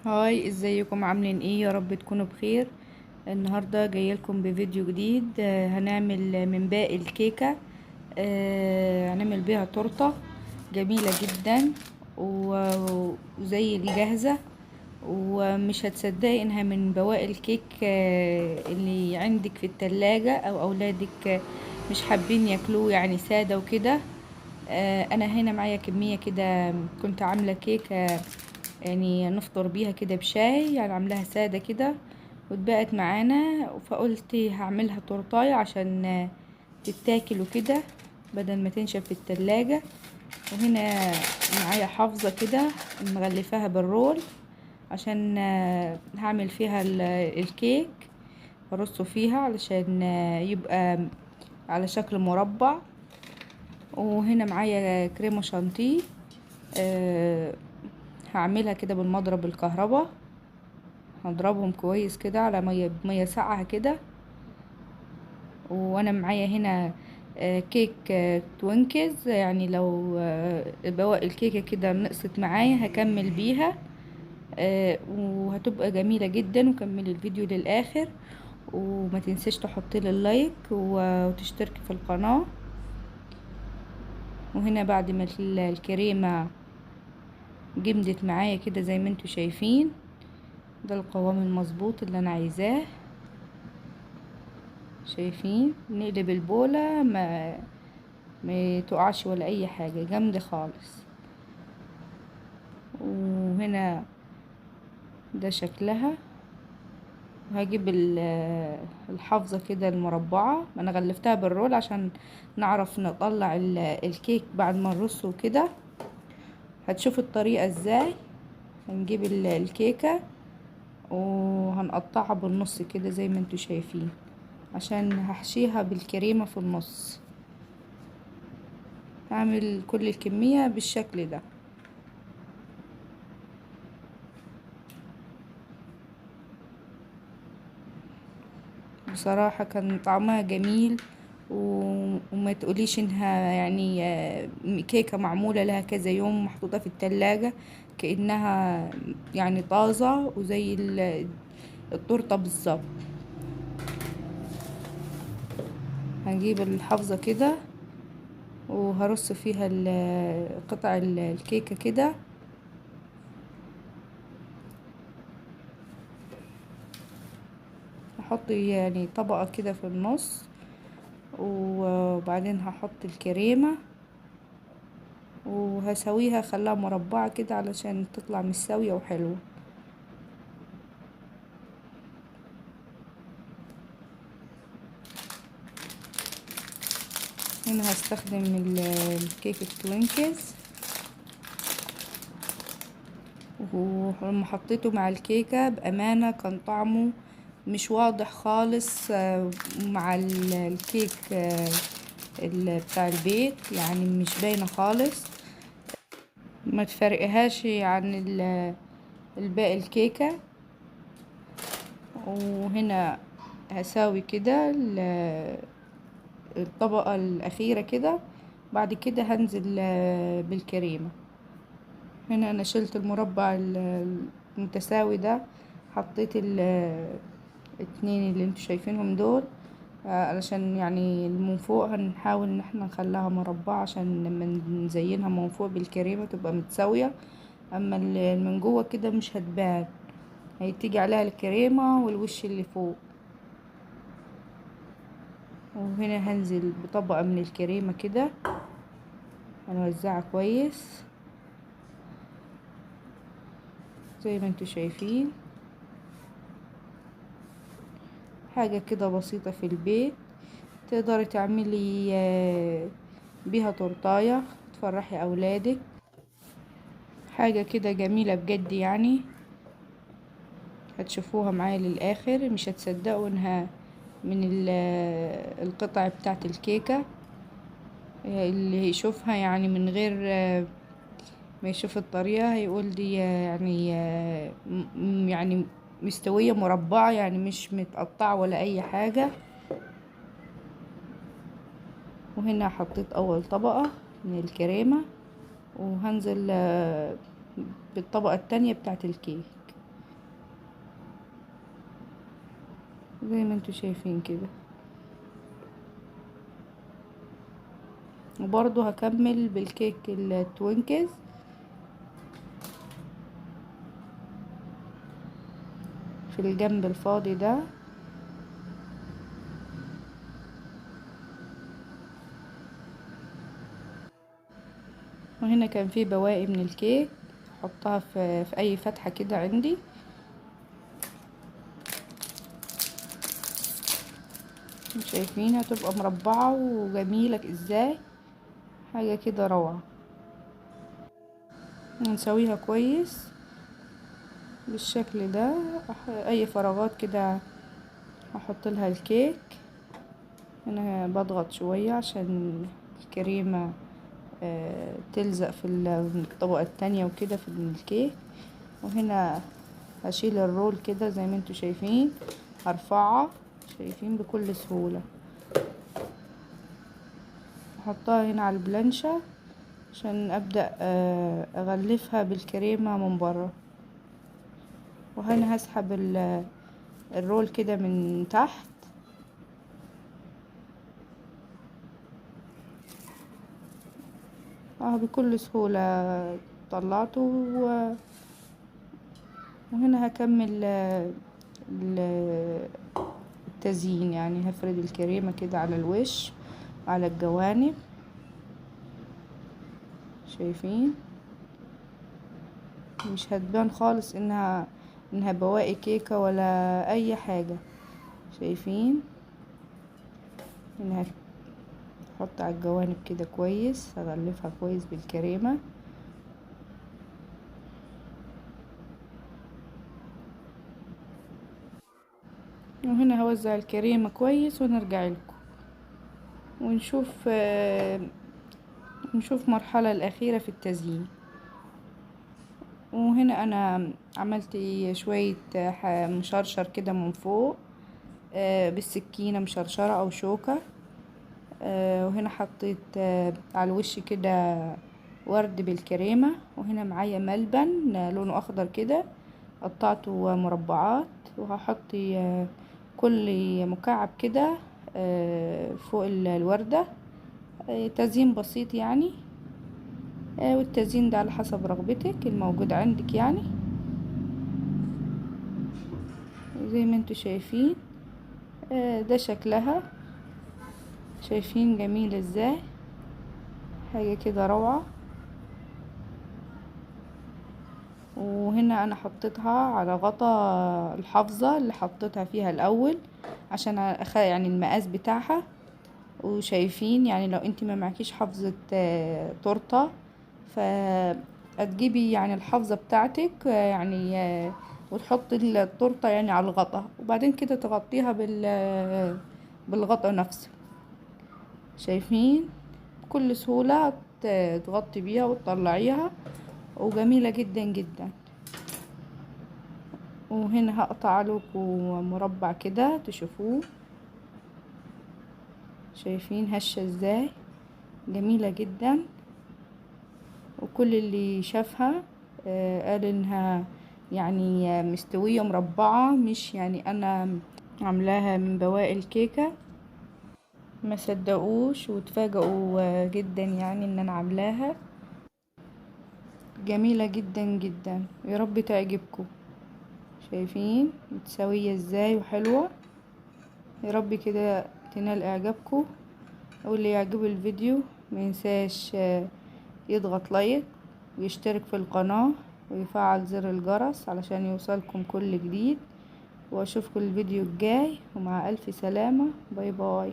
Hi، ازيكم؟ عاملين ايه؟ يا رب تكونوا بخير. النهارده جاية لكم بفيديو جديد. هنعمل من باقي الكيكه، هنعمل بيها تورته جميلة جدا وزي الجاهزة، ومش هتصدقي انها من بواقي الكيك اللي عندك في التلاجة او اولادك مش حابين ياكلوه، يعني ساده وكده. انا هنا معايا كمية كده، كنت عامله كيكة يعني نفطر بيها كده بشاي، يعني عاملاها ساده كده واتبقت معانا، فقلت هعملها تورتايه عشان تتاكل وكده بدل ما تنشف في التلاجة. وهنا معايا حافظه كده مغلفاها بالرول عشان هعمل فيها الكيك، هرصه فيها علشان يبقى على شكل مربع. وهنا معايا كريمة شانتيه، هعملها كده بالمضرب الكهرباء، هضربهم كويس كده على مية ساقعه كده. وانا معايا هنا كيك توينكز، يعني لو بواقي الكيكه كده نقصت معايا هكمل بيها، وهتبقى جميلة جدا. وكملي الفيديو للاخر، وما تنسيش تحطي لي ال like وتشتركي في القناة. وهنا بعد ما الكريمة جمدت معايا كده زي ما انتوا شايفين، ده القوام المظبوط اللي انا عايزاه. شايفين؟ نقلب البولة ما تقعش ولا اي حاجة، جامدة خالص. وهنا ده شكلها. وهجيب الحافظة كده المربعة، انا غلفتها بالرول عشان نعرف نطلع الكيك بعد ما نرصه كده. هتشوفوا الطريقة ازاي. هنجيب الكيكة وهنقطعها بالنص كده زي ما انتوا شايفين، عشان هحشيها بالكريمة في النص. هعمل كل الكمية بالشكل ده. بصراحة كان طعمها جميل، وما تقوليش انها كيكة معمولة لها كذا يوم محطوطة في التلاجة، كأنها طازة وزي التورتة بالظبط. هنجيب الحافظة كده وهرص فيها قطع الكيكة كده. هحط طبقة كده في النص، وبعدين هحط الكريمة وهسويها، خليها مربعة كده علشان تطلع مستوية وحلوة. هنا هستخدم الكيك التوينكز، ولما حطيته مع الكيكة بأمانة كان طعمه مش واضح خالص مع الكيك بتاع البيت، مش باينة خالص، ما تفرقهاش عن الباقي الكيكة. وهنا هساوي كده الطبقة الأخيرة كده، بعد كده هنزل بالكريمة. هنا أنا شلت المربع المتساوي ده، حطيت الاتنين اللي انتوا شايفينهم دول، علشان من فوق هنحاول ان احنا نخليها مربعة عشان لما نزينها من فوق بالكريمة تبقى متساوية. اما اللي من جوه كده مش هتبان، هتيجي عليها الكريمة والوش اللي فوق. وهنا هنزل بطبقة من الكريمة كده، هنوزعها كويس زي ما انتوا شايفين. حاجة كده بسيطة في البيت تقدري تعملي بيها تورتاية تفرحي اولادك، حاجة كده جميلة بجد. هتشوفوها معايا للاخر، مش هتصدقوا انها من القطع بتاعت الكيكة. اللي يشوفها من غير ما يشوف الطريقة هيقول دي مستوية مربعة، مش متقطعة ولا أي حاجة. وهنا حطيت أول طبقة من الكريمة، وهنزل بالطبقة التانية بتاعت الكيك. زي ما انتوا شايفين كده. وبرضو هكمل بالكيك ال Twinkies. في الجنب الفاضي ده. وهنا كان في بواقي من الكيك، احطها في اي فتحة كده عندي. شايفين هتبقى مربعة وجميلة ازاي، حاجة كده روعة. نسويها كويس بالشكل ده. اي فراغات كده هحط لها الكيك. انا بضغط شوية عشان الكريمة تلزق في الطبقة التانية وكده في الكيك. وهنا هشيل الرول كده زي ما انتوا شايفين، هرفعها شايفين بكل سهولة. احطها هنا على البلانشة عشان ابدأ اغلفها بالكريمة من بره. وهنا هسحب الرول كده من تحت. بكل سهولة طلعته. وهنا هكمل التزيين، يعني هفرد الكريمة كده على الوش على الجوانب. شايفين مش هتبان خالص انها بواقي كيكة ولا اي حاجة. شايفين انها احط على الجوانب كده كويس، هغلفها كويس بالكريمة. وهنا هوزع الكريمة كويس ونرجع لكم ونشوف نشوف المرحلة الأخيرة في التزيين. وهنا أنا عملت شوية مشرشر كده من فوق بالسكينة مشرشرة أو شوكة. وهنا حطيت على الوش كده ورد بالكريمة. وهنا معايا ملبن لونه أخضر كده قطعته مربعات، وهحط كل مكعب كده فوق الوردة، تزيين بسيط يعني. والتزيين ده على حسب رغبتك الموجود عندك يعني. زي ما انتوا شايفين ده شكلها، شايفين جميل ازاي، حاجة كده روعة. وهنا انا حطيتها على غطا الحافظة اللي حطيتها فيها الاول عشان يعني المقاس بتاعها. وشايفين يعني لو انت ما معكيش حافظة تورتة فهتجيبي يعني الحافظة بتاعتك يعني وتحطي التورتة يعني على الغطا، وبعدين كده تغطيها بالغطا نفسه. شايفين بكل سهولة تغطي بيها وتطلعيها، وجميلة جدا جدا. وهنا هقطع لكم مربع كده تشوفوه، شايفين هشة ازاي، جميلة جدا. وكل اللي شافها قال انها يعني مستوية مربعة، مش يعني انا عاملاها من بواقي الكيكة. ما صدقوش وتفاجئوا جدا يعني ان انا عاملاها. جميلة جدا جدا، يا رب تعجبكم. شايفين متساوية ازاي وحلوة، يا رب كده تنال اعجابكم. واللي يعجبه الفيديو ما ينساش يضغط لايك ويشترك في القناة ويفعل زر الجرس علشان يوصلكم كل جديد. واشوفكم الفيديو الجاي، ومع الف سلامة، bye bye.